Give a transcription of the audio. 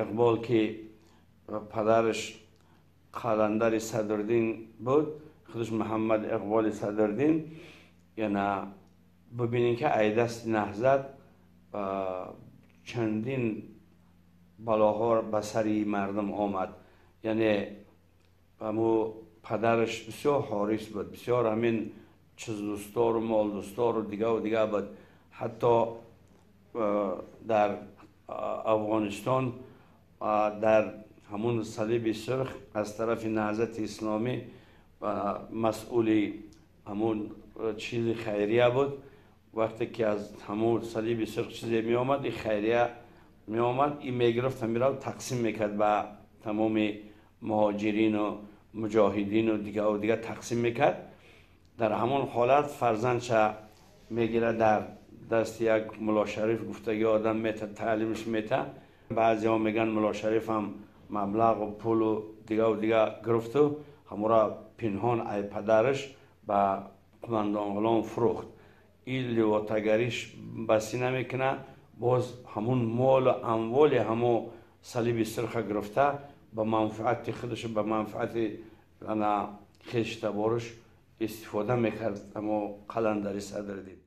Иқбол ки падараш Қаландари Садриддин буд, худаш Муҳаммад Иқболи Садриддин, яъне бибинем ки ай дасти Наҳзат чандин балоҳо ба сари мардум омад. Яъне ҳаму падараш бисёр ҳорис буд, бисёр ҳамин чиздӯстдору молдӯстдору дигаву дига буд. Ҳатто дар Афғонистон дар ҳамун Салиби Сурх аз тарафи Наҳзати Исломӣ масъули ҳамун чизи хайрия буд. Вақте ки аз ҳамун Салиби Сурх чизе меомад, и хайрия меомад, и мегирифт, ҳамира тақсим мекард ба тамоми муҳоҷирину муҷоҳидину дигаву дига тақсим мекард. Дар ҳамон ҳолат фарзандша мегирад, дар дасти як Мулло Шариф гуфтаги одам мета, таълимш мета. Баъзеҳо мегӯянд, Мулло Шариф ҳам маблағу пулу дигаву дига гирифту ҳамура пинҳон ай падараш ба қумандон Ғулом фурӯхт. Ин ливотагариш басӣ намекунад, боз ҳамун молу амволи ҳамо Салиби Сурха гирифта ба манфиати худаш, ба манфиати хештабораш истифода мекард ҳамо Қаландари Садриддин.